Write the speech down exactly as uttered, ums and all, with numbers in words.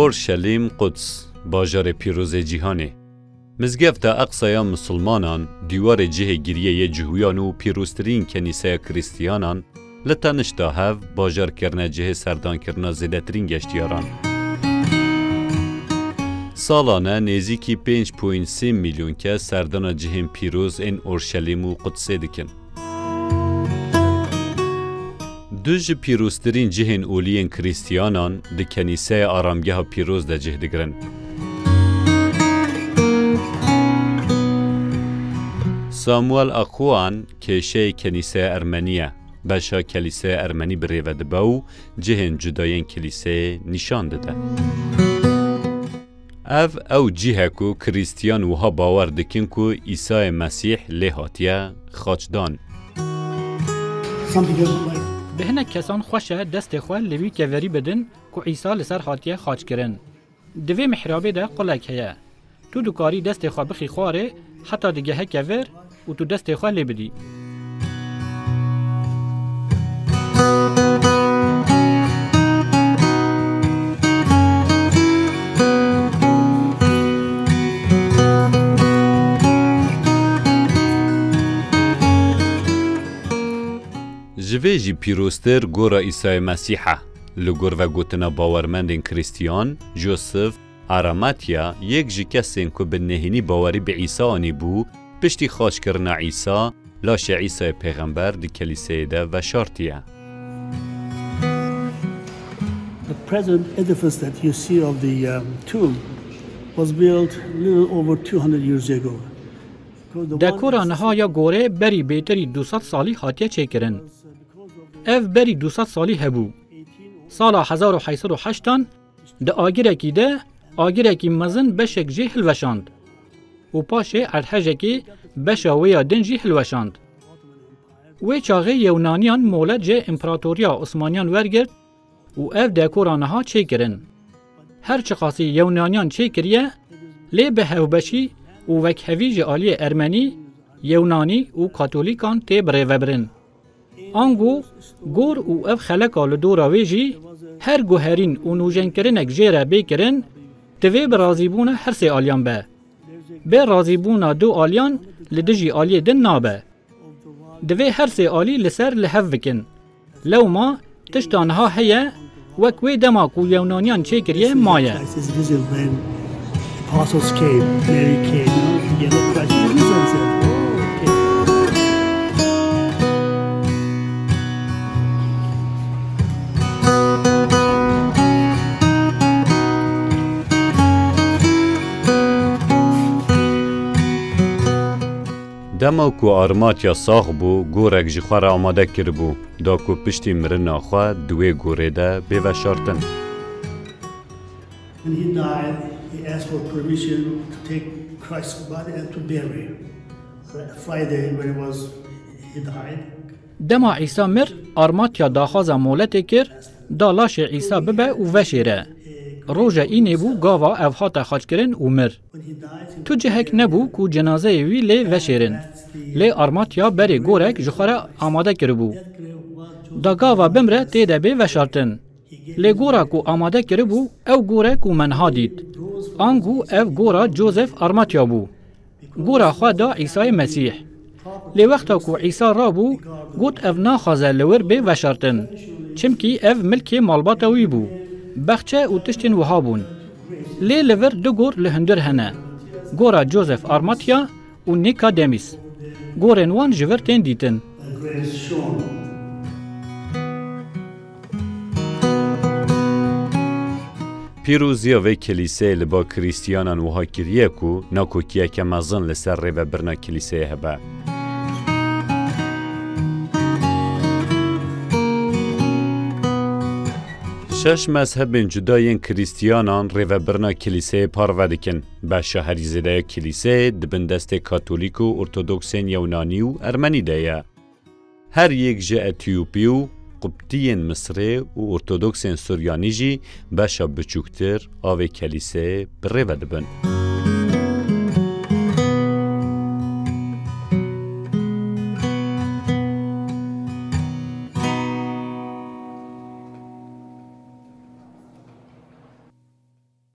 Orşelîm, Quds, bajarê pîrozê cîhanê. Mizgefta Eqsa ya misilmanan, dîwarê cihê giriyê yê Cihûyan û pîroztirîn kenîseya Krîstiyanan, li tenişta hev bajar kirine cihê serdankirina zêdetirîn geştiyaran. Salane nêzîkî pênc point sê milyon kes serdana cihên pîroz ên Orşelîm û Qudsê dikin. Du ji pîroztirîn cihên olî yên Krîstiyanan di kenîseya aramgeha pîroz de cih digirin. Samuel Aquan kêşeyê kenîseya Ermenî ye. Beşa kelîseya Ermenî bi rê ve dibe û cihên cuda yên kilîseyê nîşan dide. Ev ew cih e ku Krîstiyan wiha bawer dikin ku Îsayê Mesîh lê hatiye xaçdan. Bi hinek kesan xweş e destê xwe li wî keverî bidin ku Îsa li ser hatiye xaçkirin. Di vê mihrabê de qulek heye. Tu dikarî destê xwe bixî xwarê heta digehe kevir û tu destê xwe lê bidî. Ji vê jî pîroztir gora Îsayê Mesîh e. Li gor vegotina bawermendên Krîstiyan, Joseph Aramatya yek ji kesên ku bi nehênî bawerî bi Îsa anîbû, piştî xaçkirina Îsa, laşê Îsayê Pêxember di kelîseyê de veşartiye. The present edifice that you see of the um, tomb was built a little over two hundred years ago. Dekora niha ya gorê berî bêtirî du sed salî hatiye çêkirin. Ev berî du sed salî hebû. Sala hezar û heyt sed û heştan di agirekî de agirekî mezin beşek jê hilweşand û paşê erdhejekê beşa wê ya din jî hilweşand. Wê çaxê Yewnaniyan molet ji Împaratoriya Osmaniyan wergirt û ev dekora niha çêkirin. Her çiqasî Yewnaniyan çêkiriye, lê bi hevbeşî û wekhevî ji aliyê Ermenî, Yewnanî û Katolîkan tê birêvebirin. Ango gor û ev xeleka li dora wê jî her guherîn û nûjenkirinek jê re bê kirin, divê bi razîbûna her sê aliyan be. Bê razîbûna du aliyan li dijî aliyê din nabe. Divê her sê alî li ser li hev bikin. Lewma tişta niha heye, wek wê dema ku Yewnaniyan çêkiriye maye. Dema ku Armatya sax bû, gorek ji xwe re amade kiribû, da ku piştî mirina xwe di wê gorê de bê veşartin. When he died, he asked for permission to take Christ's body and to bury. Friday, when it was, he died. Dema Îsa mir, Armatya daxwaza moletê kir, da laşê Îsa bibe û veşêre. Roja înê bû gava ev hate xaçkirin û mir. Tu cihek nebû ku cenazeyê wî lê veşêrin. Lê Armatya berê gorek ji xwe re amade kiribû. Da gava bimre tê de bê veşartin. Lê gora ku amade kiribû, ew gor e ku me niha dît. Ango ev gora Joseph Armatya bû. Gora xwe da Îsayê Mesîh. Lê wexta ku Îsa rabû, got ev naxwaze li wir bê veşartin. Çimkî ev milkê malbata wî bû. Bexçe û tiştên wiha bûn. Lê li vir du gor li hundir hene. Gora Joseph Armatya û Nîkademis. Gorên wan ji vir tên dîtin. Pîroziya vê kilîseyê li ba Krîstiyanan wiha kiriye ku nakokiyeke mezin li ser rêvebirina kilîseyê hebe. Şeş mezhebên cuda yên Krîstiyanan rêvebirina kilîseyê parve dikin. Beşa herî zêde ya kilîseyê di bin destê Katolîk û Ortodoksên Yewnanî û Ermenî de ye. Her yek ji Etiyopî û Qubtiyên Misrê û Ortodoksên Suryanî jî beşa biçûktir a vê kelîseyê bi rê ve dibin.